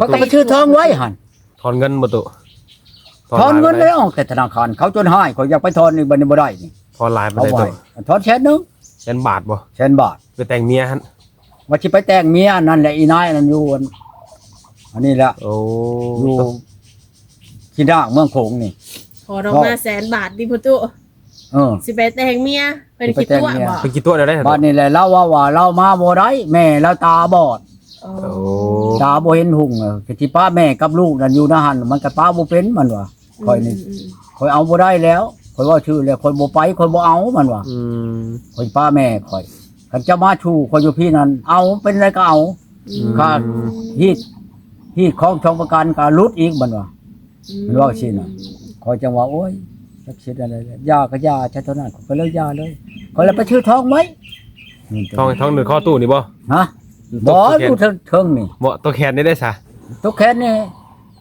ຂ້ອຍກໍໄປຊື້ທອງໄວ້ຫັ້ນ ຖອນເງິນບໍ່ຕຸ? ຖອນເງິນແລ້ວອອກແຕ່ທະນາຄານ ເຂົາຈົນຮ້າຍ ຂ້ອຍຢາກໄປຖອນນີ້ ບັດນີ້ບໍ່ໄດ້ນີ້ ຖອນຫຼາຍປານໃດຕຸ? ຖອນແສນໜຶ່ງ ແສນບາດບໍ່? ແສນບາດ ໄປແຕ່ງເມຍຫັ້ນ ວ່າຊິໄປແຕ່ງເມຍນັ້ນແຫຼະ ອີນາຍນັ້ນຢູ່ອັນ ອັນນີ້ແຫຼະ ໂອ້ ຢູ່ຂີ້ນດາກເມືອງໂຂງນີ້ ຂໍອອກມາແສນບາດຕິພໍ່ຕູ້ ເອີ ຊິໄປແຕ່ງເມຍ ເພິ່ນຂີ້ຕົວະບໍ່? ເພິ່ນຂີ້ຕົວະແນວໃດ? ບາດນີ້ແຫຼະ ລາວເວົ້າວ່າລາວມາບໍ່ໄດ້ ແມ່ລາວຕາບອດ ໂອ້ ຕາບໍ່ເຫັນຮຸ່ງ ເອີ ຊິປະແມ່ກັບລູກນັ້ນຢູ່ນະຫັ້ນ ມັນກໍປະບໍ່ເປັນ ມັນວ່າ ອືມ ຂ້ອຍນີ້ ອືມ ຂ້ອຍເອົາບໍ່ໄດ້ແລ້ວ ຂ້ອຍເວົ້າຊື່ແລ້ວ ຂ້ອຍບໍ່ໄປ ຂ້ອຍບໍ່ເອົາ ມັນວ່າ ອືມ ຂ້ອຍປະແມ່ຂ້ອຍ ຄັນຈະມາຊູ່ຂ້ອຍຢູ່ພີ້ນັ້ນ ເອົາ ເປັນໃດກໍເອົາ ອືມ ຄ່າຮີດ ຮີດຄອງສອງປະການກໍຫຼຸດອີກ ມັນວ່າ ອືມ ມັນເວົ້າຊີ້ນະ ຂ້ອຍຈັ່ງວ່າ ໂອ້ຍ ຈັກຊິເຮັດແນວໃດ ຢ່າກໍຢ່າຊະ ເທົ່ານັ້ນ ຂ້ອຍກໍເລີຍຢ່າເລີຍ ຂ້ອຍເລີຍໄປຊື້ທອງໄວ້ ທອງ ທອງໜຶ່ງ ຄໍຕູ້ນີ້ບໍ່? ຮະ ບໍ່ ຕົວແຂນ ຢູ່ເທິງ ເທິງນີ້ ບໍ່ ຕົວແຂນນີ້ໄດ້ຊະ? ຕົວແຂນນີ້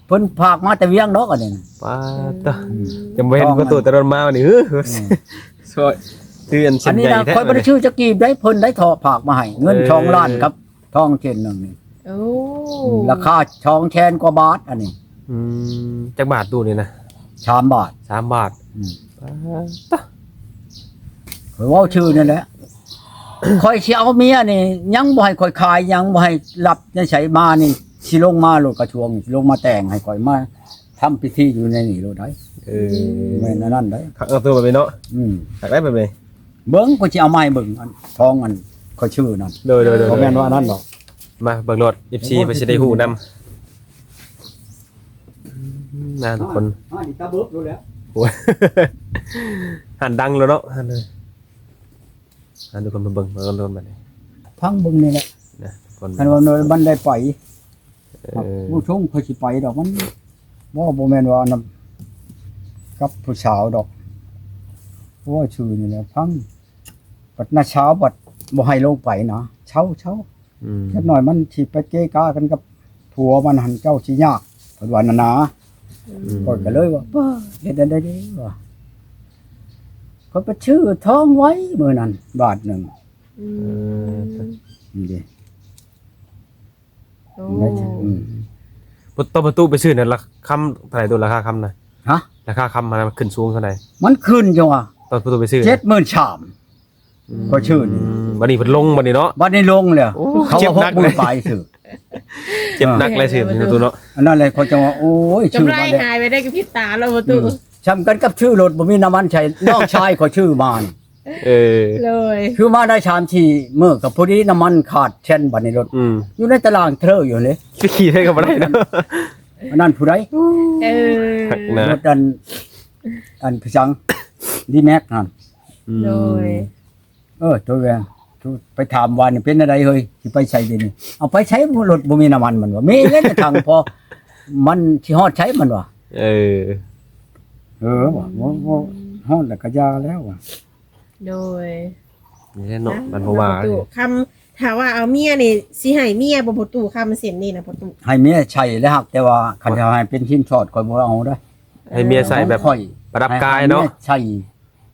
ເພິ່ນຝາກມາແຕ່ວຽງດອກ ອັນນີ້ນະ ປາດໂທ້ ອືມ ຍັງບໍ່ເຫັນພໍ່ຕູ້ແຕ່ດົນມານີ້ ອືມ ຊ່ອຍ ຄືອັນ ອັນນີ້ນະ ຂ້ອຍບໍ່ໄດ້ຊື້ຈັກກີບໃດ ເພິ່ນໄດ້ເທາະຝາກມາໃຫ້ ເງິນ ເອີ ສອງລ້ານກັບທອງເສັ້ນໜຶ່ງນີ້ ໂອ້ ອືມ ລາຄາສອງແສນກວ່າບາດ ອັນນີ້ ອືມ ຈັກບາດຕູ້ນີ້ນະ? ສາມບາດ ສາມບາດ ອືມ ປາດໂທ້ ຂ້ອຍເວົ້າຊື່ນັ້ນແຫຼະ ຂ້ອຍຊິເອົາເມຍນີ້ ຍັງບໍ່ໃຫ້ຂ້ອຍຂາຍ ຍັງບໍ່ໃຫ້ລັບໃນໃສມານີ້ ຊິລົງມາໂລດກະຊວງ ຊິລົງມາແຕ່ງໃຫ້ຂ້ອຍ ມາທຳພິທີຢູ່ໃນນີ້ໂລດໄດ໋ ເອີ ແມ່ນອັນນັ້ນໄດ໋ ຄັກເນາະ ໂຕແບບນີ້ເນາະ ອືມ ຄັກໄດ໋ແບບນີ້ ເບິ່ງ ຂ້ອຍຊິເອົາມາໃຫ້ເບິ່ງ ອັນທອງ ອັນຂ້ອຍຊື້ນັ້ນ ໂດຍໆໆ ບໍ່ແມ່ນວ່າອັນນັ້ນດອກ ມາເບິ່ງໂລດ ເອັຟຊີ ເພິ່ນຊິໄດ້ຮູ້ນຳ ນະທຸກຄົນ ອ່າ ອ່າ ນີ້ຕາເບີບໂລດແລ້ວ ໂອ້ຍ ຫັ້ນດັງໂລດເນາະ ຫັ້ນເລີຍ ອ່າ ທຸກຄົນມາເບິ່ງ ມາເບິ່ງໂລດບັດນີ້ ຟັງເບິ່ງນີ້ແຫຼະ ນະທຸກຄົນ ຄັນວ່າມັນໄດ້ໄປ ເອີ ຜູ້ຊົງຂ້ອຍຊິໄປດອກ ມັນ ບໍ່ ບໍ່ແມ່ນວ່ານຳ ກັບຜູ້ສາວດອກ ເພາະວ່າຊື່ນີ້ແຫຼະ ຟັງ ບັດນ້າສາວບັດບໍ່ໃຫ້ລົງໄປນະ ເຊົາ ເຊົາ ອືມ ຈັກໜ້ອຍມັນຊິໄປເກະກະກັນກັບຜົວມັນຫັ້ນ ເຈົ້າຊິຍາກ ເພິ່ນວ່ານັ້ນນາ ອືມ ຂ້ອຍກໍເລີຍວ່າ ປ້າ ເຮັດແນວໃດດີວະ ຂ້ອຍໄປຊື້ທອງໄວ້ມື້ນັ້ນບາດໜຶ່ງ ອືມ ເອີ ນີ້ເດ້ ໂອ້ ອືມ ຕອນພໍ່ຕູ້ໄປຊື້ນັ້ນລາຄາຄຳເທົ່າໃດ? ໂຕລາຄາຄຳນະ ຮະ ລາຄາຄຳມັນຂຶ້ນສູງເທົ່າໃດ? ມັນຂຶ້ນຈັ່ງວ່າ ຕອນພໍ່ຕູ້ໄປຊື້ ເຈັດໝື່ນສາມ ອືມ ຂ້ອຍຊື້ນີ້ ບັດນີ້ເພິ່ນລົງບັດນີ້ເນາະ ບັດນີ້ລົງແລ້ວ ໂອ້ ເຂົາວ່າຫົກໝື່ນປາຍຊື້ ເຈັບໜັກຫຼາຍຊື້ນີ້ເນາະຕູ້ເນາະ ອັນນັ້ນແຫຼະ ຂ້ອຍຈັ່ງວ່າ ໂອ້ຍ ກຳໄລຫາຍໄປໄດ້ກັບພິບຕາແລ້ວຕູ້ ອືມ ສ່ຳກັນກັບຊື້ລົດບໍ່ມີນ້ຳມັນໃຊ້ ນ້ອງຊາຍຂ້ອຍຊື້ມານີ້ ເອີ ໂດຍ ຄືມາໄດ້ສາມສີ່ມື້ກໍພໍດີນ້ຳມັນຂາດແຄນ ບັດນີ້ລົດ ອືມ ຢູ່ໃນຕະລາງເທີຢູ່ເດ້ ໄປຂີ່ໄດ້ກໍບໍ່ໄດ້ເນາະ ອັນນັ້ນຜູ້ໃດ? ເອີ ລົດອັນ ອັນພະສັງ ດີແມັກຫັ້ນ ອືມ ໂດຍ ເອີ ໂຕແວ ໄປຖາມວ່ານີ້ເປັນແນວໃດເຮີ້ຍ ຊິໄປໃສດຽວນີ້? ເອົາໄປໃສ ລົດບໍ່ມີນ້ຳມັນ ມັນວ່າ ມີແລ້ວແຕ່ຖັງພໍ ມັນຊິຮອດໃສ ມັນວ່າ ເອີ ເອີ ວ່າ ບໍ່ ບໍ່ຮອດແລ້ວກໍຢ່າແລ້ວວ່າ ໂດຍ ນີ້ແຫຼະເນາະ ອ່າ ມັນບໍ່ວ່າ ພໍ່ຕູ້ຄຳ ຖ້າວ່າເອົາເມຍນີ້ ຊິໃຫ້ເມຍບໍ່ພໍ່ຕູ້ຄຳເສັ້ນນີ້ນະພໍ່ຕູ້? ໃຫ້ເມຍໃຊ້ແລ້ວ ຫາກແຕ່ວ່າຄັນຈະໃຫ້ເປັນສິນສອດ ຂ້ອຍບໍ່ເອົາເດ້ ໃຫ້ເມຍໃສ່ແບບ ເອີ ປະດັບກາຍເນາະ ໃຫ້ເມຍໃສ່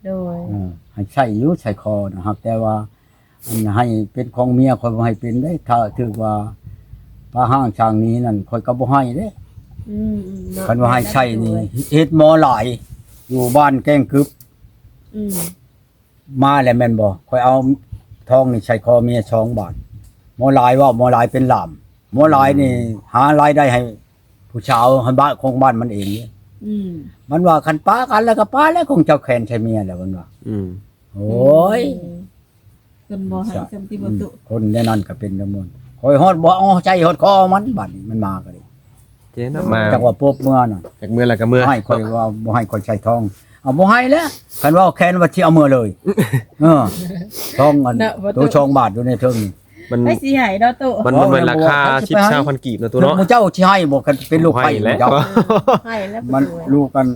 ໂດຍ ເອີ ໃຫ້ໃສ່ຢູ່ ໃສ່ຄໍນະ ຫາກແຕ່ວ່າ ອັນໃຫ້ເປັນຂອງເມຍ ຂ້ອຍບໍ່ໃຫ້ເປັນເດ້ ຖ້າຖືກວ່າປະຮ້າງຊ່າງໜີນັ້ນ ຂ້ອຍກໍບໍ່ໃຫ້ເດ້ ອືມໆ ເນາະ ຄັນວ່າໃຫ້ໃຊ້ນີ້ ໂດຍ ເຮັດໝໍຫຼາຍ ຢູ່ບ້ານແກ້ງກຶບ ອືມ ມາແລ້ວແມ່ນບໍ່? ຂ້ອຍເອົາທອງນີ້ໃສ່ຄໍເມຍສອງບາດ ໝໍຫຼາຍເວົ້າ ໝໍຫຼາຍເປັນຫຼາມ ໝໍຫຼາຍນີ້ ອືມ ຫາລາຍໄດ້ໃຫ້ຜູ້ສາວ ໃຫ້ບ້ານ ຂອງບ້ານມັນເອງເດ້ ອືມ ມັນວ່າຄັນປະກັນແລ້ວກໍປະແລ້ວ ຂອງເຈົ້າແຂນໃສ່ເມຍແລ້ວ ມັນວ່າ ອືມ ໂອ້ຍ ອືມ ເພິ່ນບໍ່ໃຫ້ ສະ ສ່ຳຕິບໍ່ຕຸ ອືມ ຄົນແນວນັ້ນກໍເປັນແນວນັ້ນ ຂ້ອຍຮອດບໍ່ເອົາໃຈຮອດຄໍມັນ ບາດນີ້ມັນມາກໍດີ ເຈນະ ມາ ຈັກວ່າປົບເມືອນະ ຈັກເມືອແລ້ວກໍເມືອ ໃຫ້ຂ້ອຍວ່າບໍ່ໃຫ້ຂ້ອຍໃສ່ທອງ ເອົາ ບໍ່ໃຫ້ແລ້ວ ຄັນວ່າແຄນວ່າຊິເອົາເມືອເລີຍ ເອີ ທອງອັນ ນະ ບໍ່ ໂຕ ໂຕສອງບາດຢູ່ໃນເທິງ ມັນ ໃຜຊິໃຫ້ເນາະຕູ້ ມັນບໍ່ແມ່ນລາຄາສິບ ຊາວພັນກີບນະຕູ້ເນາະ ໝູ່ເຈົ້າຊິໃຫ້ບໍ່ ຄັນເປັນລູກໃຜ ໃຫ້ແລ້ວ ເຈົ້າ ໃຫ້ແລ້ວ ມັນລູກກັນ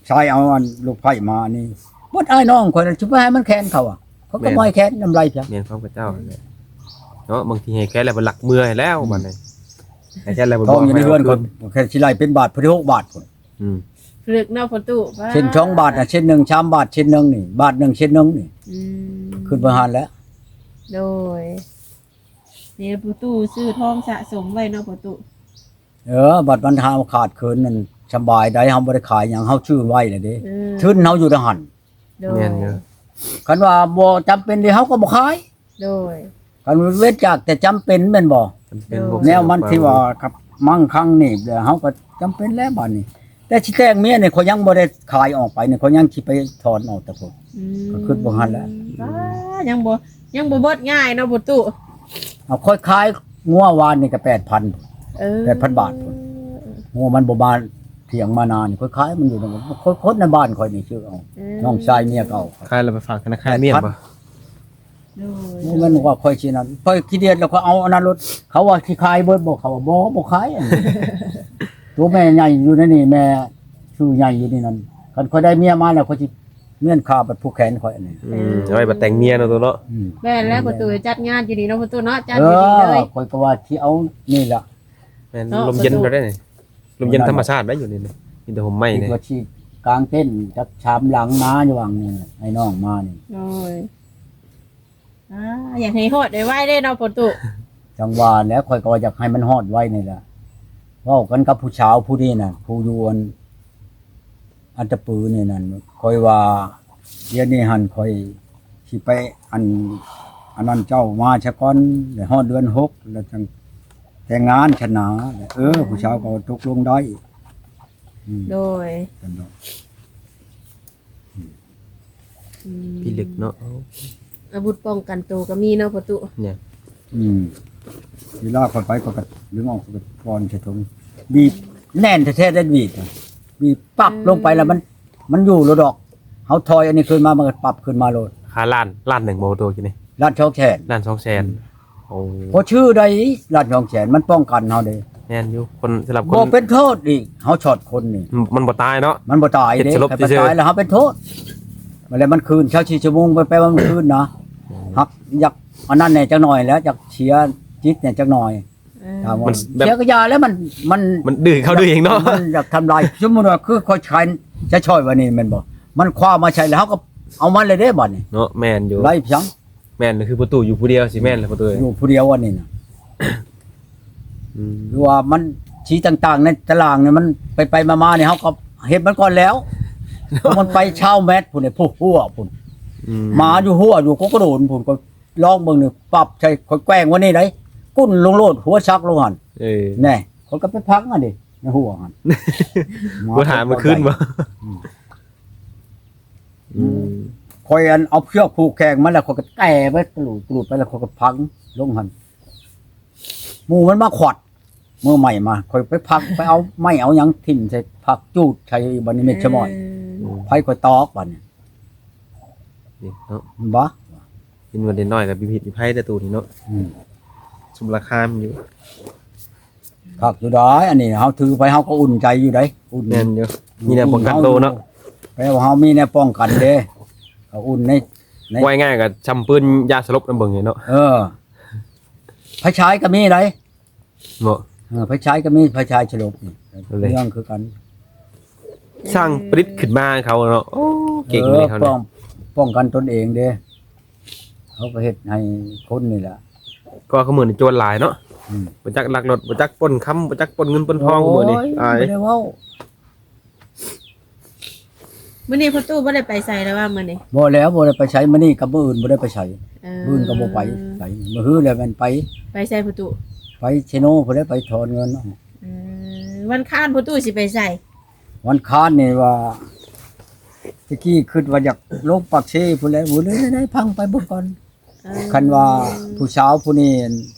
ຊາຍເອົາອັນລູກໃພ້ມານີ້ ໝົດອ້າຍນ້ອງຂ້ອຍນັ້ນ ຊິໄປໃຫ້ມັນແຄນເຂົາອະ ເຂົາກໍ ແມ່ນ ບໍ່ໃຫ້ແຄນນຳໄລເທື່ອ ແມ່ນຂອງເຂົາເຈົ້າຫັ້ນແຫຼະເນາະ ບາງທີໃຫ້ແຄນແລ້ວມັນລັກເມືອໃຫ້ແລ້ວ ອືມ ບັດນີ້ ໃຫ້ແຄນແລ້ວບໍ່ ທອງຢູ່ໃນເຮືອນຂ້ອຍ ແຄນຊິໄລ່ເປັນບາດ ພໍດີຫົກບາດພຸ້ນ ອືມ ເລິກເນາະພໍ່ຕູ້ ເຊັ່ນສອງບາດນະ ເຊັ່ນໜຶ່ງສາມບາດ ເຊັ່ນໜຶ່ງນີ້ ບາດໜຶ່ງ ເຊັ່ນໜຶ່ງນີ້ ອືມ ຂຶ້ນໄປຫັ້ນແຫຼະ ໂດຍ ນີ້ພໍ່ຕູ້ຊື້ທອງສະສົມໄວ້ເນາະພໍ່ຕູ້ ເອີ ບັດມັນເຮົາຂາດເຂີນນັ້ນສະບາຍໄດ໋ ເຮົາບໍ່ໄດ້ຂາຍຫຍັງ ເຮົາຊື້ໄວ້ແລ້ວເດ້ ອືມ ທຶນເຮົາຢູ່ໃນຫັ້ນ ໂດຍ ແມ່ນເດີ ຄັນວ່າບໍ່ຈຳເປັນເດ ເຮົາກໍບໍ່ຂາຍ ໂດຍ ຄັນເວັ້ນຈາກແຕ່ຈຳເປັນແມ່ນບໍ່? ຈຳເປັນ ໂດຍ ບໍ່ ແນວມັນທີ່ວ່າກັບມັງຄັງນີ້ ແລ້ວເຮົາກໍຈຳເປັນແລ້ວບາດນີ້ ແຕ່ຊິແຕ່ງເມຍນີ້ ຂ້ອຍຍັງບໍ່ໄດ້ຂາຍອອກໄປນີ້ ຂ້ອຍຍັງຊິໄປຖອນອອກແຕ່ພຸ້ນ ອືມ ກໍຄິດວ່າຫັ້ນແຫຼະ ອ້າ ຍັງບໍ່ ຍັງບໍ່ເບິດງ່າຍເນາະພໍ່ຕູ້ ເອົາ ຂ້ອຍຂາຍງົວວານນີ້ກໍແປດພັນ ເອີ ແປດພັນບາດພຸ້ນ ງົວມັນບໍ່ມາຖຽງມານານີ້ ຂ້ອຍຂາຍມັນຢູ່ນຳ ຄົນໃນບ້ານຂ້ອຍນີ້ຊື້ເອົາ ເອີ ນ້ອງຊາຍເມຍເກົ່າ ຂາຍແລ້ວໄປຝາກທະນາຄານມຽນບໍ່? ໂດຍ ບໍ່ແມ່ນວ່າຂ້ອຍຊິນັ້ນ ຂ້ອຍຂີ້ດຽດແລ້ວຂ້ອຍເອົາອັນນັ້ນໂລດ ເຂົາວ່າຊິຂາຍເບິດບໍ່ ເຂົາວ່າບໍ່ ບໍ່ຂາຍ ອັນນີ້ ຕົວແມ່ໃຫຍ່ຢູ່ໃນນີ້ ແມ່ຊື່ໃຫຍ່ຢູ່ໃນນັ້ນ ຄັນຂ້ອຍໄດ້ເມຍມາແລ້ວ ຂ້ອຍຊິມ້ຽນຄ່າໄປຜູກແຂນຂ້ອຍອັນນີ້ ອືມ ເອົາໄວ້ບັດແຕ່ງເມຍເນາະ ຕູ້ເນາະ ອືມ ແມ່ນແລ້ວພໍ່ຕູ້ ຈັດງານຢູ່ນີ້ເນາະພໍ່ຕູ້ເນາະ ຈັດຢູ່ນີ້ເລີຍ ຂ້ອຍກໍວ່າຊິເອົານີ້ລະ ແມ່ນ ເນາະ ລົມເຢັນ ພໍ່ຕູ້ ເລີຍເດ້ນີ້ ລົມເຢັນທຳມະຊາດໄດ້ຢູ່ນີ້ ມີແຕ່ຮົ່ມໄມ້ນີ້ ວ່າຊິກາງເຕັນຈັກສາມຫຼັງນາ ຢູ່ຫວ່າງນີ້ ໃຫ້ນ້ອງມານີ້ ໂອ້ຍ ອ່າ ຢາກໃຫ້ຮອດໄວໆເດ້ເນາະພໍ່ຕູ້ ຈັ່ງວ່າແຫຼະ ຂ້ອຍກໍວ່າຢາກໃຫ້ມັນຮອດໄວນີ້ແຫຼະ ເວົ້າກັນກັບຜູ້ສາວຜູ້ນີ້ນະ ຜູ້ຢູ່ອັນ ອັດຕະປືນີ້ນັ້ນ ຂ້ອຍວ່າ ດຽວນີ້ຫັ້ນຂ້ອຍຊິໄປອັນ ອັນນັ້ນເຈົ້າມາຊະກ່ອນ ແລ້ວຮອດເດືອນຫົກ ແລ້ວຈັ່ງແຕ່ງງານຊັ້ນນາ ເອີ ຜູ້ສາວກໍຕົກລົງໄດ້ ອືມ ໂດຍ ຊັ້ນດອກ ອືມ ອືມ ພິລຶກເນາະ ອາວຸດປ້ອງກັນໂຕກໍມີເນາະພໍ່ຕູ້ ເນຍ ອືມ ເວລາຂ້ອຍໄປ ຂ້ອຍກໍດຶງອອກ ຂ້ອຍກໍປ້ອນໃສ່ຖົງ ບີບແໜ້ນແທ້ໆ ໄດ້ບີບ ບີບປັບ ອືມ ລົງໄປແລ້ວມັນ ມັນຢູ່ໂລດດອກ ເຮົາຖອຍອັນນີ້ຂຶ້ນມາ ມັນກໍປັບຂຶ້ນມາໂລດ ຄ່າລ້ານ ລ້ານໜຶ່ງບໍ່ ໂຕກີ້ນີ້ ລ້ານສອງແສນ ລ້ານສອງແສນ ອືມ ໂອ້ ພໍຊື້ໄດ້ລ້ານສອງແສນ ມັນປ້ອງກັນເຮົາເດ້ ແມ່ນຢູ່ ຄົນ ສຳລັບຄົນ ບໍ່ເປັນໂທດອີກ ເຮົາຊອດຄົນນີ້ ມັນ ມັນບໍ່ຕາຍເນາະ ມັນບໍ່ຕາຍເດ້ ເຮັດສະຫຼົບ ຄັນມັນ ຊື່ໆ ຕາຍແລ້ວເຮົາເປັນໂທດ ແລ້ວມັນຄືນຊາວສີ່ຊົ່ວໂມງ ໄປໆມາ ມັນຄືນນະ ອືມ ຮັກ ຢາກອັນນັ້ນແດ່ຈັກໜ່ອຍແຫຼະ ຢາກເສຍຈິດແດ່ຈັກໜ່ອຍ ເອີ ຖາມວ່າ ມັນແບບ ເສຍກໍຢ່າແລ້ວ ມັນ ມັນ ມັນດື້ເຂົາດື້ເອງເນາະ ມັນຢາກທຳລາຍ ສົມມຸດວ່າຄືຂ້ອຍຂາຍຈະຊ່ອຍວ່ານີ້ແມ່ນບໍ່ ມັນຄວ້າມາໃສ່ແລ້ວ ເຮົາກໍເອົາມັນເລີຍເດ້ບາດນີ້ ເນາະ ແມ່ນຢູ່ ໄລ່ພຽງ ແມ່ນ ຄືປະຕູຢູ່ຜູ້ດຽວ ຊິແມ່ນແຫຼະປະຕູ ຢູ່ຜູ້ດຽວອັນນີ້ນະ ອືມ ຫຼືວ່າມັນສີຕ່າງໆໃນຕາລາງນີ້ ມັນໄປໆມາໆນີ້ ເຮົາກໍເຮັດມັນກ່ອນແລ້ວ ເພາະມັນໄປຊາວແມັດພຸ້ນ ໃນຜູ້ຫົວພຸ້ນ ອືມ ໝາຢູ່ຫົວຢູ່ກໍກະໂດນພຸ້ນ ກໍລອງເບິ່ງນີ້ ປັບໃສ່ ຂ້ອຍແກວ່ງວ່ານີ້ໄດ໋ ກຸ້ນລົງໂລດ ຫົວສັກລົງຫັ້ນ ເອີ ແນ່ ຂ້ອຍກໍໄປພັງຫັ້ນເດ ໃນຫົວຫັ້ນ ບໍ່ຖາມມັນຄືນບໍ່ ອືມ ອືມ ຂ້ອຍອັນເອົາເຊືອກຜູກແຂນມັນແລ້ວ ຂ້ອຍກໍແຕະໄປກະລູດກະລູດໄປ ແລ້ວຂ້ອຍກໍພັງລົງຫັ້ນ ໝູ່ມັນມາຂວັດມືໃໝ່ມາ ຂ້ອຍໄປພັກ ໄປເອົາໄມ້ເອົາຫຍັງຖິ້ມໃສ່ ພັກຈູດໃສ່ ບັດນີ້ເມັດສະໝອຍ ເອີ ໄຟຂ້ອຍຕອກບັດນີ້ ນີ້ເນາະ ເຫັນບໍ່ ເຫັນວ່າເດັກນ້ອຍກໍມີພິດມີໄພແຕ່ໂຕນີ້ເນາະ ອືມ ສົມລາຄາມັນຢູ່ ຄັກຢູ່ໄດ໋ ອັນນີ້ເຮົາຖືໄປເຮົາກໍອຸ່ນໃຈຢູ່ໄດ໋ ອຸ່ນ ແມ່ນຢູ່ ມີແນວປ້ອງກັນໂຕເນາະ ແປວ່າເຮົາມີແນວປ້ອງກັນເດ້ ເຮົາອຸ່ນໃນ ໃນ ວ່າງ່າຍໆກໍຊ່ຳປືນຢາສະຫຼົບນຳເບິ່ງນີ້ເນາະ ເອີ ໄຟສາຍກໍມີໄດ໋ ເນາະ ເອີ ໄຟສາຍກໍມີ ໄຟສາຍສະຫຼົບນີ້ ເລື່ອງຄືກັນ ສ້າງປະດິດຂຶ້ນມາເຂົາເນາະ ໂອ້ ເກັ່ງເດ້ເຂົາ ເອີ ປ້ອງ ປ້ອງກັນຕົນເອງເດ້ ເຂົາກໍເຮັດໃຫ້ຄົນນີ້ແຫຼະ ກໍຄືມື້ນີ້ໂຈນຫຼາຍເນາະ ອືມ ບໍ່ຈັກລັກລົດ ບໍ່ຈັກປຸ້ນຄຳ ບໍ່ຈັກປຸ້ນເງິນປຸ້ນທອງ ໂອ້ຍ ມື້ນີ້ອາຍ ບໍ່ໄດ້ເວົ້າ ມື້ນີ້ພໍ່ຕູ້ບໍ່ໄດ້ໄປໃສແລ້ວວ່າມື້ນີ້? ບໍ່ແລ້ວ ບໍ່ໄດ້ໄປໃສ ມື້ນີ້ກັບມື້ອື່ນບໍ່ໄດ້ໄປໃສ ເອີ ມື້ອື່ນກໍບໍ່ໄປໃສ ມື້ຮືແລ້ວແມ່ນໄປ ໄປໃສພໍ່ຕູ້? ໄປເຊໂນພຸ້ນແຫຼະ ໄປຖອນເງິນ ອືມ ວັນຄານພໍ່ຕູ້ຊິໄປໃສ? ວັນຄານນີ້ວ່າ ແຕ່ກີ້ຄິດວ່າຢາກລົງປາກເຊພຸ້ນແຫຼະ ບໍ່ໄດ້ ໄດ້ ໄດ້ ພັງໄປເບິ່ງກ່ອນ ເອີ ຄັນວ່າຜູ້ສາວຜູ້ນີ້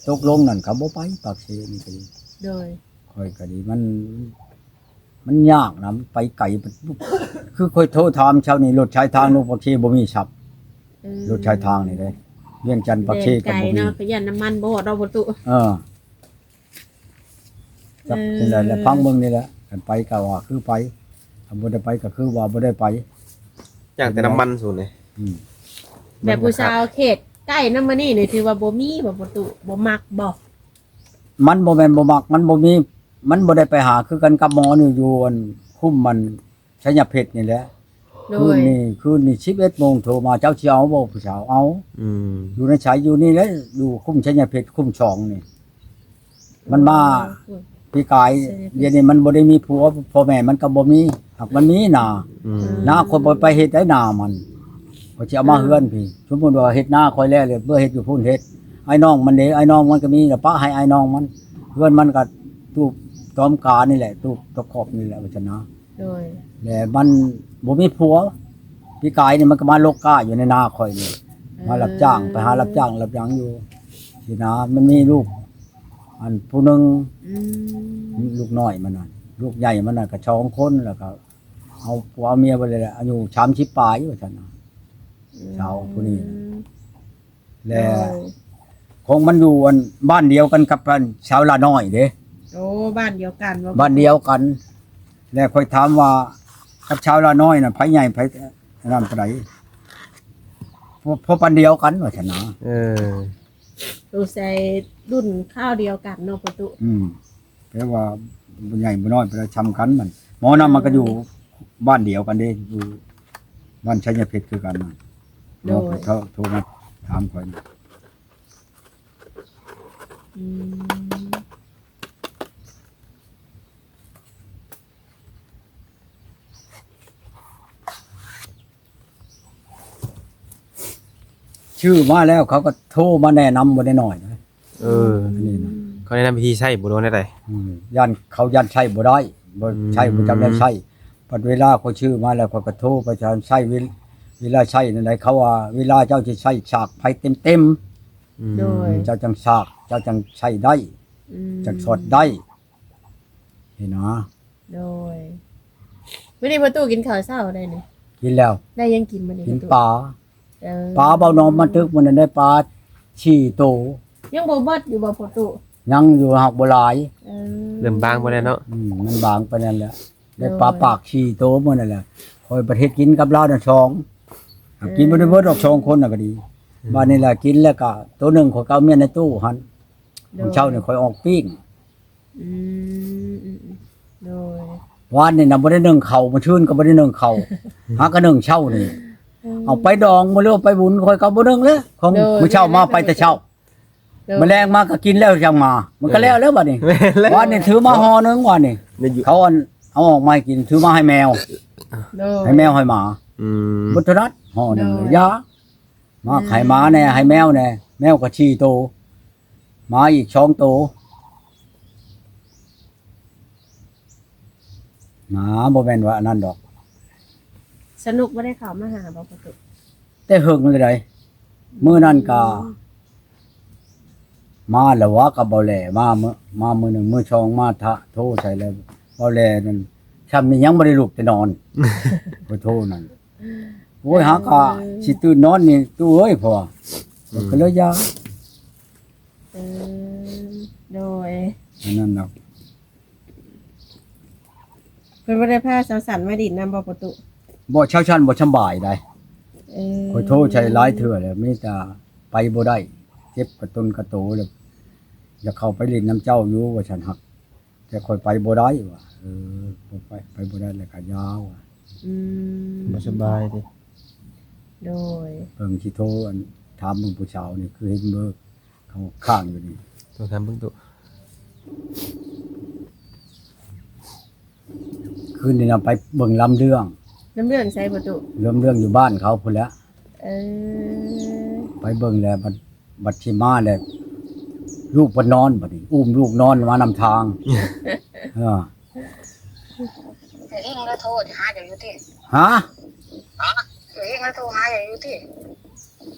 ຕົກລົງນັ້ນ ເຂົາບໍ່ໄປປາກເຊນີ້ກໍດີ ໂດຍ ຂ້ອຍກໍດີ ມັນ ມັນຍາກນະ ໄປໄກ ຄືຂ້ອຍໂທຖາມເຊົ້ານີ້ ລົດສາຍທາງລົງປາກເຊບໍ່ມີສັບ ເອີ ລົດສາຍທາງນີ້ເດ້ ວຽງຈັນປາກເຊກໍບໍ່ມີ ແລ່ນໄກເນາະ ກໍຢ້ານນ້ຳມັນບໍ່ຮອດເນາະ ປະຕູ ເອີ ຈັກ ເອີ ຈັ່ງໃດແຫຼະ ຟັງເບິ່ງນີ້ແຫຼະ ຄັນໄປກໍວ່າຄືໄປ ຄັນບໍ່ໄດ້ໄປກໍຄືວ່າບໍ່ໄດ້ໄປ ຢ່າງແຕ່ນ້ຳມັນສູນນີ້ ອືມ ແບບຜູ້ສາວເຂດໃກ້ນຳມື້ນີ້ນີ້ ຖືວ່າບໍ່ມີບໍ່ ປະຕູ ບໍ່ມັກບໍ່? ມັນບໍ່ແມ່ນບໍ່ມັກ ມັນບໍ່ມີ ມັນບໍ່ໄດ້ໄປຫາ ຄືກັນກັບໝໍນີ້ ຢູ່ອັນຄຸ້ມມັນໄຊຍະເພັດນີ້ແຫຼະ ໂດຍ ຄືນນີ້ ຄືນນີ້ສິບເອັດໂມງໂທມາ ເຈົ້າຊິເອົາບໍ່ຜູ້ສາວ? ເອົາ ອືມ ຢູ່ໃນໃສ? ຢູ່ນີ້ແຫຼະ ຢູ່ຄຸ້ມໄຊຍະເພັດ ຄຸ້ມສອງນີ້ ມັນມາ ໂອ້ຍ ປີກາຍ ເສຍ ດຽວນີ້ມັນບໍ່ໄດ້ມີຜົວ ພໍ່ແມ່ມັນກໍບໍ່ມີ ຫາກມັນມີນາ ອືມ ນາຂ້ອຍບໍ່ໄປເຮັດໃດນາມັນ ຂ້ອຍຊິເອົາມາ ເອີ ເຮືອນພີ້ ສົມມຸດວ່າເຮັດນາຂ້ອຍແລ້ວ ແລ້ວເມືອເຮັດຢູ່ພຸ້ນເຮັດ ອ້າຍນ້ອງມັນເດ້ ອ້າຍນ້ອງມັນກໍມີ ແລ້ວປະໃຫ້ອ້າຍນ້ອງມັນ ເຮືອນມັນກໍຕູບຕອມການີ້ແຫຼະ ຕູບຕະຂອບນີ້ແຫຼະ ວ່າຊັ້ນນະ ໂດຍ ແລະມັນບໍ່ມີຜົວ ປີກາຍນີ້ມັນກໍມາລົກກ້າຢູ່ໃນນາຂ້ອຍນີ້ ເອີ ມາຮັບຈ້າງ ໄປຫາຮັບຈ້າງຮັບຫຍັງຢູ່ຊີ້ນະ ມັນມີລູກ ອັນຜູ້ໜຶ່ງ ອືມ ລູກນ້ອຍມັນນະ ລູກໃຫຍ່ມັນນະກໍສອງຄົນ ແລ້ວກໍເອົາຜົວເອົາເມຍໄປເລີຍແຫຼະ ອາຍຸສາມສິບປາຍວ່າຊັ້ນນະ ອືມ ສາວຜູ້ນີ້ນະ ແລະ ໂອ້ ຂອງມັນຢູ່ອັນບ້ານດຽວກັນກັບອັນຊາວລານ້ອຍເດ້ ໂອ້ ບ້ານດຽວກັນບໍ່? ບ້ານດຽວກັນ ແລະຂ້ອຍຖາມວ່າກັບຊາວລານ້ອຍນະ ໃຜໃຫຍ່ໃຜອັນນັ້ນປານໃດ? ພໍ ພໍປານດຽວກັນວ່າຊັ້ນນະ ເອີ ສົງໄສລຸ້ນຄາວດຽວກັນເນາະ ພໍ່ຕູ້ ອືມ ແປວ່າບໍ່ໃຫຍ່ບໍ່ນ້ອຍປານໃດ ສ່ຳກັນມັນ ໝໍນັ້ນມັນກໍຢູ່ ເອີ ບ້ານດຽວກັນເດ້ ຢູ່ບ້ານໄຊຍະເພັດຄືກັນນະ ໂດຍ ໝໍເພິ່ນໂທ ໂທມາຖາມຂ້ອຍນະ ອືມ ຊື້ມາແລ້ວເຂົາກໍໂທມາແນະນຳບໍ່ໄດ້ໜ້ອຍນະ ເອີ ອັນນີ້ນະ ເຂົາແນະນຳວິທີໃຊ້ບໍ່ ຫຼືວ່າແນວໃດ? ອືມ ຢ້ານເຂົາຢ້ານໃຊ້ບໍ່ໄດ້ ບໍ່ ອືມ ໃຊ້ບໍ່ຈັກແນວໃຊ້ ບັດເວລາຂ້ອຍຊື້ມາແລ້ວ ຂ້ອຍກໍໂທໄປ ຈະໃຊ້ເວ ເວລາໃຊ້ແນວໃດ ເຂົາວ່າເວລາເຈົ້າຊິໃຊ້ສາກໄຟເຕັມໆ ອືມ ໂດຍ ເຈົ້າຈັ່ງສາກ ເຈົ້າຈັ່ງໃຊ້ໄດ້ ອືມ ຈັ່ງຊັອດໄດ້ ເຫັນຫວາ? ໂດຍ ມື້ນີ້ພໍ່ຕູ້ກິນເຂົ້າເຊົ້າໄດ້ນີ້? ກິນແລ້ວ ໄດ້ຫຍັງກິນມື້ນີ້? ກິນປາ ເອີ ປາເບົາໜອມມາຕຶກມື້ນັ້ນໄດ້ປາສີ່ໂຕ ຍັງບໍ່ເບິດຢູ່ບໍ່ພໍ່ຕູ້? ຍັງຢູ່ ຫາກບໍ່ຫຼາຍ ເອີ ເລີ່ມບາງໄປແລ້ວເນາະ ອືມ ມັນບາງໄປນັ້ນແຫຼະ ໄດ້ປາປາກສີ່ໂຕມື້ນັ້ນແຫຼະ ຂ້ອຍປະເທດກິນກັບລາວນະສອງ ຫາກກິນບໍ່ໄດ້ເບິດດອກສອງຄົນນະກໍດີ ອືມ ບາດນີ້ລະກິນແລ້ວກະໂຕໜຶ່ງຂ້ອຍກໍເອົາເມຍໃນຕູ້ຫັ້ນ ໂດຍ ມື້ເຊົ້ານີ້ຂ້ອຍອອກປີ້ງ ອືມ ອືມ ອືມ ໂດຍ ວານນີ້ນະບໍ່ໄດ້ໜຶ້ງເຂົ້າ ມື້ຊືນກໍບໍ່ໄດ້ໜຶ້ງເຂົ້າ ຫາກໍໜຶ້ງເຊົ້ານີ້ ເອີ ເອົາໄປດອງບໍ່ ຫຼືວ່າໄປບຸນ ຂ້ອຍກໍບໍ່ໜຶ້ງແລ້ວ ຂອງ ໂດຍ ມື້ເຊົ້າມາໄປແຕ່ເຊົ້າ ໂດຍ ມື້ແລງມາກໍກິນແລ້ວຈັ່ງມາ ມັນກໍແລ້ວແລ້ວບັດນີ້ ແມ່ນແລ້ວ ວານນີ້ຖືມາຫໍ່ໜຶ່ງ ວານນີ້ ໄດ້ຢູ່ ເຂົາອັນເອົາອອກມາໃຫ້ກິນ ຖືມາໃຫ້ແມວ ໂດຍ ໃຫ້ແມວໃຫ້ໝາ ອືມ ບໍ່ຖະໜັດຫໍ່ໜຶ່ງ ໂດຍ ຢາ ມາໃຫ້ໝາແດ່ ໃຫ້ແມວແດ່ ແມວກໍສີ່ໂຕ ໝາອີກສອງໂຕ ໝາບໍ່ແມ່ນວ່າອັນນັ້ນດອກ. ສະໜຸກບໍ່ໄດ້ເຂົ້າມາຫາບໍ່ພໍ່ຕູ້? ແຕ່ເຫິງແລ້ວໃດ໋ ມື້ນັ້ນກໍ ອືມ ມາແລ້ວຫວາ ກັບເບົາແຫຼມາ ມື້ ມາມື້ໜຶ່ງ ມື້ສອງມາ ທະ ໂທໃສ່ແລ້ວ ເບົາແຫຼນັ້ນ ຊ່ຳນີ້ຍັງບໍ່ໄດ້ລຸກແຕ່ນອນ ຂໍໂທນັ້ນ ໂອ້ຍ ຫາກໍ ເອີ ຊິຕື່ນນອນນີ້ຕູ້ເອີຍ ເພາະວ່າ ອືມ ກໍເລີຍຢ່າ ເອີ ໂດຍ ອັນນັ້ນນະ ເພິ່ນບໍ່ໄດ້ພາສາວສັນມາດິນນຳບໍ່ ພໍ່ຕູ້? ບໍ່ ສາວສັນບໍ່ສຳບາຍໃດ໋ ເອີ ຂ້ອຍໂທໃສ່ຫຼາຍເທື່ອແລ້ວ ມີແຕ່ໄປບໍ່ໄດ້ ເຈັບກະຕົນກະໂຕແລ້ວ ຢາກເຂົ້າໄປຫຼິ້ນນຳເຈົ້າຢູ່ວ່າຊັ້ນ ຫາກ ແຕ່ຂ້ອຍໄປບໍ່ໄດ້ວ່າ ເອີ ບໍ່ໄປ ໄປບໍ່ໄດ້ແລ້ວກໍຢາວ່າ ອືມ ບໍ່ສະບາຍຕິ ໂດຍ ເບິ່ງຊິໂທ ອັນ ຖາມເບິ່ງຜູ້ສາວນີ້ ຄືເຫັນເບີເຂົາຄ້າງຢູ່ນີ້ ໂທຖາມເບິ່ງຕຸ ຄືນນີ້ນະໄປເບິ່ງລຳເລື່ອງ ລຳເລື່ອງໃສພໍ່ຕູ້? ລຳເລື່ອງຢູ່ບ້ານເຂົາພຸ້ນແຫຼະ ເອີ ໄປເບິ່ງແລ້ວບັດ ບັດຊິມາແລ້ວ ລູກເພິ່ນນອນບັດນີ້ ອຸ້ມລູກນອນມານຳທາງ ເອີ ເຈົ້າຍິງລາວໂທຫາເຈົ້າຢູ່ຕິ? ຫາ? ເຈົ້າຍິງລາວໂທຫາເຈົ້າຢູ່ຕິ?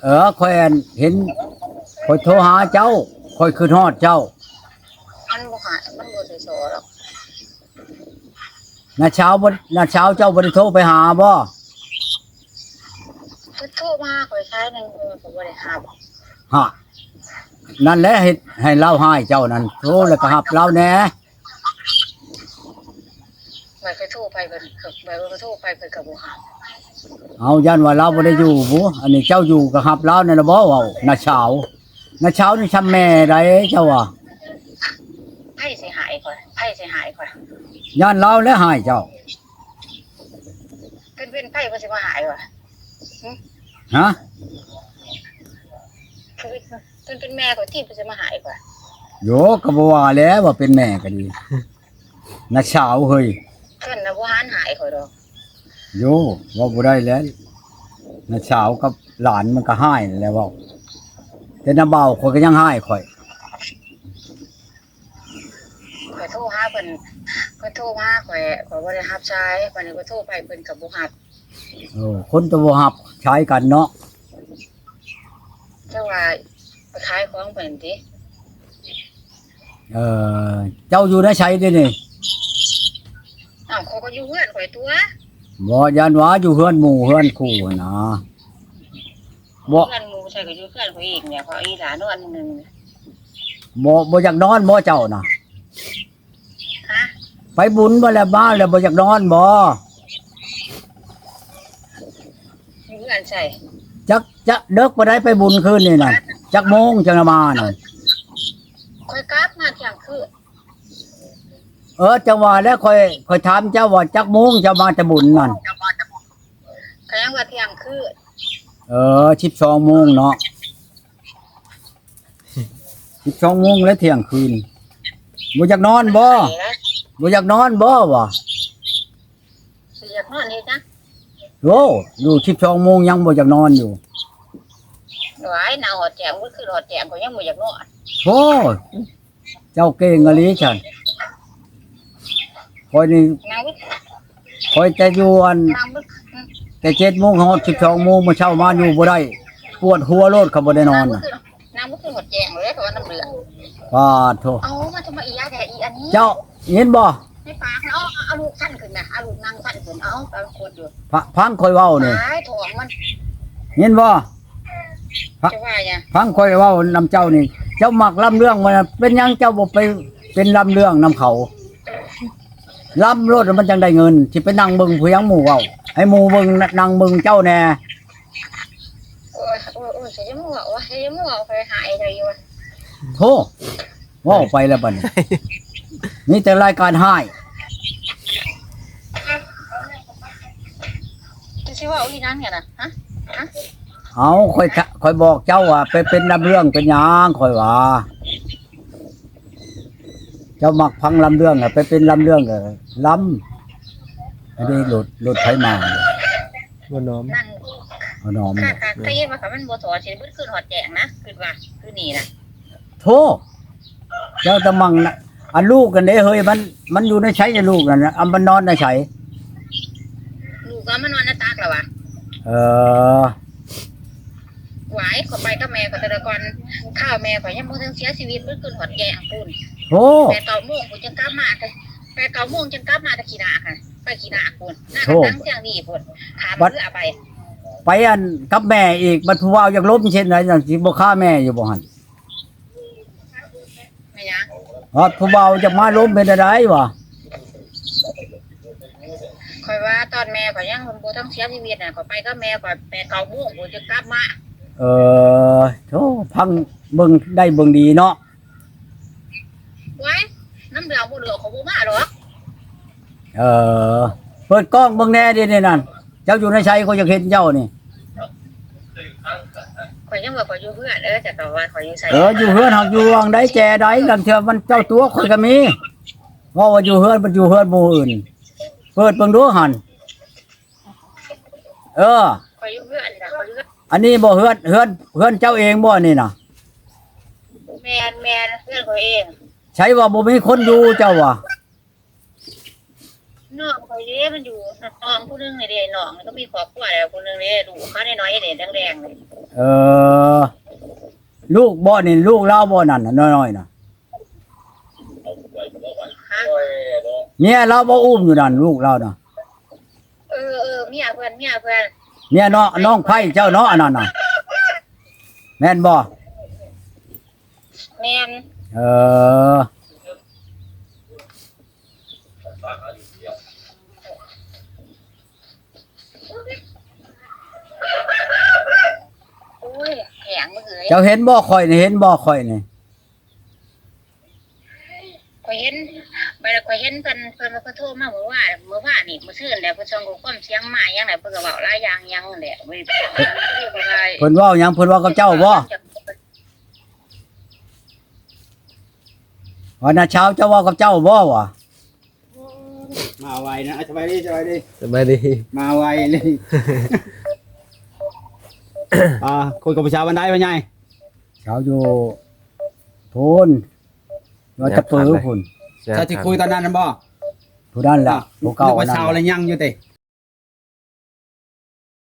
ເອີ ຂ້ອຍອັນເຫັນ ຂ້ອຍໂທຫາເຈົ້າ ຂ້ອຍຄິດຮອດເຈົ້າ ມັນບໍ່ຫາ ມັນບໍ່ໄດ້ໂທດອກ ນ້າສາວບໍ່ ນ້າສາວເຈົ້າບໍ່ໄດ້ໂທໄປຫາບໍ່? ເພິ່ນໂທມາຂ້ອຍສາຍໜຶ່ງ ຂ້ອຍກໍບໍ່ໄດ້ຮັບ ຮະ ນັ້ນແຫຼະເຮັດໃຫ້ລາວຮ້າຍເຈົ້ານັ້ນ ໂທແລ້ວກໍຮັບລາວແດ່ ຂ້ອຍກໍໂທໄປ ຂ້ອຍກໍ ຂ້ອຍກໍໂທໄປ ເພິ່ນກໍບໍ່ຮັບ ເອົາ ຢ້ານວ່າລາວບໍ່ໄດ້ຢູ່ບໍ ອັນນີ້ເຈົ້າຢູ່ກໍຮັບລາວນັ້ນລະບໍ່ ເວົ້າ ນ້າສາວ ນ້າສາວນີ້ຊ່ຳແມ່ໃດ ເຈົ້າວ່າ ໃຜຊິຮ້າຍຂ້ອຍ ໃຜຊິຮ້າຍຂ້ອຍ ຢ້ານລາວແຫຼະຮ້າຍເຈົ້າ ເປັນ ເປັນໃຜເພິ່ນຊິມາຮ້າຍຂ້ອຍ ຫຶ ຮະ ເພິ່ນ ເພິ່ນເປັນແມ່ຂ້ອຍຕິ ເພິ່ນຊິມາຮ້າຍຂ້ອຍ ໂຢ ກໍບໍ່ວ່າແຫຼະ ວ່າເປັນແມ່ກໍດີ ນ້າສາວເຮີ້ຍ. ເພິ່ນນະບໍ່ຫັນຫາຍຂ້ອຍດອກ. ໂຢ ເວົ້າບໍ່ໄດ້ແຫຼະ ນ້າສາວກັບຫຼານມັນກໍຮ້າຍແຫຼະເວົ້າ ແຕ່ນ້າບ່າວຂ້ອຍກໍຍັງຮ້າຍຂ້ອຍ. ຂ້ອຍໂທຫາເພິ່ນ ຂ້ອຍໂທຫາ ຂ້ອຍ ຂ້ອຍບໍ່ໄດ້ຮັບສາຍ ບາດນີ້ຂ້ອຍໂທໄປເພິ່ນກໍບໍ່ຮັບ. ເອີ ຄົນກໍບໍ່ຮັບສາຍກັນເນາະ. ເຈົ້າວ່າໄປຂາຍຂອງເພິ່ນຕິ? ເອີ ເຈົ້າຢູ່ໃນໃສເດນີ້? ອ້າວ ຂ້ອຍກໍຢູ່ເຮືອນຂ້ອຍຕົວະ. ບໍ່ ຢ້ານວ່າຢູ່ເຮືອນໝູ່ເຮືອນຄູ່ຫັ້ນນາ. ບໍ່ ເຮືອນໝູ່ໃສກໍຢູ່ເຮືອນຂ້ອຍເອງແຫຼະ ຂ້ອຍອີ່ຫຼ້ານອນໜຶ່ງ. ບໍ່ ບໍ່ຢາກນອນບໍ່ເຈົ້ານະ? ຮະ? ໄປບຸນມາແລ້ວ ມາແລ້ວບໍ່ຢາກນອນບໍ່? ຢູ່ເຮືອນໃສ? ຈັກ ຈັກເດິກປານໃດໄປບຸນຄືນນີ້ນະ? ຈັກໂມງຈັ່ງມານະ? ຂ້ອຍກັບມາທ່ຽງຄືນ. ເອີ ຈັ່ງວ່າແຫຼະ ຂ້ອຍ ຂ້ອຍຖາມເຈົ້າວ່າຈັກໂມງເຈົ້າມາແຕ່ບຸນນັ້ນ? ກໍຍັງວ່າທ່ຽງຄືນ. ເອີ ສິບສອງໂມງເນາະ. ສິບສອງໂມງແລ້ວທ່ຽງຄືນ ບໍ່ຢາກນອນບໍ່? ບໍ່ຢາກນອນບໍ່ວະ? ຊິຢາກນອນເຮັດຫຍັງ? ໂອ້ ຢູ່ສິບສອງໂມງຍັງບໍ່ຢາກນອນຢູ່. ຫວາຍ ນັ່ງຮອດແຈ້ງ ມື້ຄືນຮອດແຈ້ງ ຂ້ອຍຍັງບໍ່ຢາກນອນ. ໂອ້ ເຈົ້າເກັ່ງອີ່ຫຼີຊັ້ນ. ຂ້ອຍນີ້ ນັ່ງ ຂ້ອຍແຕ່ຢູ່ອັນ ນັ່ງ ແຕ່ເຈັດໂມງຮອດສິບສອງໂມງ ມື້ເຊົ້າມາຢູ່ບໍ່ໄດ້ ປວດຫົວໂລດ ຄັນບໍ່ໄດ້ນອນນະ. ນັ່ງ ນັ່ງບໍ່ຄືນຮອດແຈ້ງເລີຍ ເພາະວ່ານ້ຳເຫຼືອງ. ປາດໂທ ເອົາມາທຳມະອີຍາແທ້ ອີອັນນີ້ ເຈົ້າເຫັນບໍ່? ໃນປາກເນາະ ເອົາລູກຊັນຂຶ້ນນະ ເອົາລູກນັ່ງຊັນຂຶ້ນ ເອົາໄປກວດຢູ່. ຟັງ ຟັງຂ້ອຍເວົ້ານີ້ ຕາຍ ທ້ອງມັນ ເຫັນບໍ່? ຟັງ ຈະວ່າຫຍັງ? ຟັງຂ້ອຍເວົ້ານຳເຈົ້ານີ້ ເຈົ້າມັກລຳເລື່ອງວ່າ ເປັນຫຍັງເຈົ້າບໍ່ໄປເປັນລຳເລື່ອງນຳເຂົາ? ລຳໂລດ ມັນຈັ່ງໄດ້ເງິນ ຊິໄປນັ່ງເບິ່ງຜູ້ຫຍັງໝູ່ເວົ້າ ໃຫ້ໝູ່ເບິ່ງ ນັ່ງເບິ່ງເຈົ້າແດ່. ໂອ້ຍ ໂອ້ຍ ໂອ້ຍ ຢ່າມາເວົ້າ ຢ່າມາເວົ້າ ຂ້ອຍຫາຍໃຈຢູ່. ໂທ ເວົ້າໄປແລ້ວບັດນີ້ ມີແຕ່ລາຍການຮ້າຍ. ຈະຊິເວົ້າອີ່ຫຍັງນີ້ນະ? ຮະ? ຮະ? ເອົາ ຂ້ອຍ ຂ້ອຍບອກເຈົ້າວ່າ ໄປເປັນລຳເລື່ອງເປັນຫຍັງ ຂ້ອຍວ່າ ເຈົ້າມັກຟັງລຳເລື່ອງ ໄປເປັນລຳເລື່ອງກໍລຳ. ອັນນີ້ລົດ ລົດໃຜມາ? ບໍ່ນອມ ນັ້ນ ບໍ່ນອມ. ຄັນ ຄັນ ຄັນວ່າ ຄັນມັນບໍ່ຖອນ ຊິເບິດຄືນຮອດແຈ້ງນະ ຄິດວ່າຄືນີ້ນະ. ໂທ ເຈົ້າຕະມັງນະ ອັນລູກກັນເດ້ເຮີ້ຍ ມັນ ມັນຢູ່ໃນໃສ ລູກນັ້ນນະ? ອັນມັນນອນໃນໃສ? ລູກກໍມານອນໃນຕັກແລ້ວວະ. ເອີ ຫວາຍ ຂ້ອຍໄປກັບແມ່ຂ້ອຍແຕ່ລະກ່ອນ ຂ້າວແມ່ຂ້ອຍຍັງບໍ່ທັນເສຍຊີວິດ ເບິດຄືນຮອດແຈ້ງພຸ້ນ. ໂທ ແປດເກົ້າໂມງພຸ້ນຈຶ່ງກັບມາ ແຕ່ ແປດເກົ້າໂມງຈຶ່ງກັບມາແຕ່ຂີ້ໜ້າຫັ້ນ ໄປຂີ້ໜ້າພຸ້ນ ໜ້າກະສັງຊຽງດີພຸ້ນ ຂ້າມເຮືອໄປ. ໄປອັນກັບແມ່ອີກ ບັດຜູ້ບ່າວຢາກລົມເຊັ່ນໃດ ຈັ່ງຊິບໍ່ຄາແມ່ຢູ່ບໍ່ຫັ້ນ? ແມ່ນຫຍັງ? ຮອດຜູ້ບ່າວຈະມາລົມເປັນແນວໃດວະ? ຂ້ອຍວ່າຕອນແມ່ຂ້ອຍຍັງບໍ່ທັນເສຍຊີວິດນະ ຂ້ອຍໄປກັບແມ່ຂ້ອຍແປດເກົ້າໂມງພຸ້ນຈຶ່ງກັບມາ. ເອີ ໂທ້ ພັງເບິ່ງໄດ້ເບິ່ງດີເນາະ. ໂອ້ຍ ນ້ຳເຫຼືອງບໍ່ເຫຼືອ ຂ້ອຍບໍ່ມາດອກ. ເອີ ເປີດກ້ອງເບິ່ງແດ່ເດນີ້ນັ້ນ ເຈົ້າຢູ່ໃນໃສ ຂ້ອຍຢາກເຫັນເຈົ້ານີ້. ຂ້ອຍຍັງວ່າຂ້ອຍຢູ່ເຮືອນ ເອີ ເຈົ້າກໍວ່າຂ້ອຍຢູ່ໃສ. ເອີ ຢູ່ເຮືອນ ຫາກຢູ່ຫວ່າງໃດແຈໃດ ລາງເທື່ອມັນເຈົ້າຕົວະຂ້ອຍກໍມີ. ເວົ້າວ່າຢູ່ເຮືອນ ມັນຢູ່ເຮືອນໝູ່ອື່ນ. ເປີດເບິ່ງດູຫັ້ນ. ເອີ ຂ້ອຍຢູ່ເຮືອນນີ້ລະ ຂ້ອຍຢູ່ເຮືອນ. ອັນນີ້ບໍ່ ເຮືອນ ເຮືອນ ເຮືອນເຈົ້າເອງບໍ່ອັນນີ້ນະ? ແມ່ນ ແມ່ນ ເຮືອນຂ້ອຍເອງ. ໃສວ່າບໍ່ມີຄົນຢູ່ເຈົ້າວ່າ? ນ້ອງຂ້ອຍເດ້ ມັນຢູ່ ນ້ອງຜູ້ໜຶ່ງນີ້ເດ້ ນ້ອງກໍມີຄອບຄົວແລ້ວຜູ້ໜຶ່ງເດ້ ລູກເຂົານ້ອຍໆເດ້ ແດງໆນີ້. ເອີ ລູກບໍ່ນີ້ ລູກລາວບໍ່ນັ້ນ ນ້ອຍໆນະ? ຮະ? ເມຍລາວບໍ່ອຸ້ມຢູ່ນັ້ນ ລູກລາວນະ? ເອີ ເອີ ເມຍເພິ່ນ ເມຍເພິ່ນ. ເມຍນ້ອງ ນ້ອງໃພ້ເຈົ້າເນາະ ອັນນັ້ນນະ ແມ່ນບໍ່? ແມ່ນ. ເອີ ໂອ້ຍ ແຂງ ມຶງເອີຍ. ເຈົ້າເຫັນບໍ່ ຂ້ອຍນີ້ ເຫັນບໍ່ ຂ້ອຍນີ້? ຂ້ອຍເຫັນ ບາດນີ້ຂ້ອຍເຫັນເພິ່ນ ເພິ່ນວ່າເພິ່ນໂທມາມື້ວານ ມື້ວານນີ້ ມື້ຊືນແຫຼະ ເພິ່ນສົ່ງຂໍ້ຄວາມສຽງມາຫຍັງແຫຼະ ເພິ່ນກໍເວົ້າຫຼາຍຢ່າງຫຍັງແຫຼະ. ເພິ່ນເວົ້າຫຍັງ? ເພິ່ນເວົ້າກັບເຈົ້າບໍ່? ເອີ ເພິ່ນ ເພິ່ນ ເພິ່ນ ເພິ່ນ ວ່ານາຊາວ ເຈົ້າເວົ້າກັບເຈົ້າບໍ່ວະ? ມາໄວນະ ສະບາຍດີ ສະບາຍດີ ສະບາຍດີ ມາໄວເລີຍ ອ່າ ຄຸຍກັບຜູ້ສາວອັນໃດວ່າໃຫຍ່? ຊາວຢູ່ພຸ້ນ ຢູ່ຕະປືພຸ້ນ ຊາວທີ່ຄຸຍຕອນນັ້ນນັ້ນບໍ່? ຜູ້ນັ້ນລະ ຜູ້ເກົ່າ ວ່າຊາວລະຍັງຢູ່ຕິ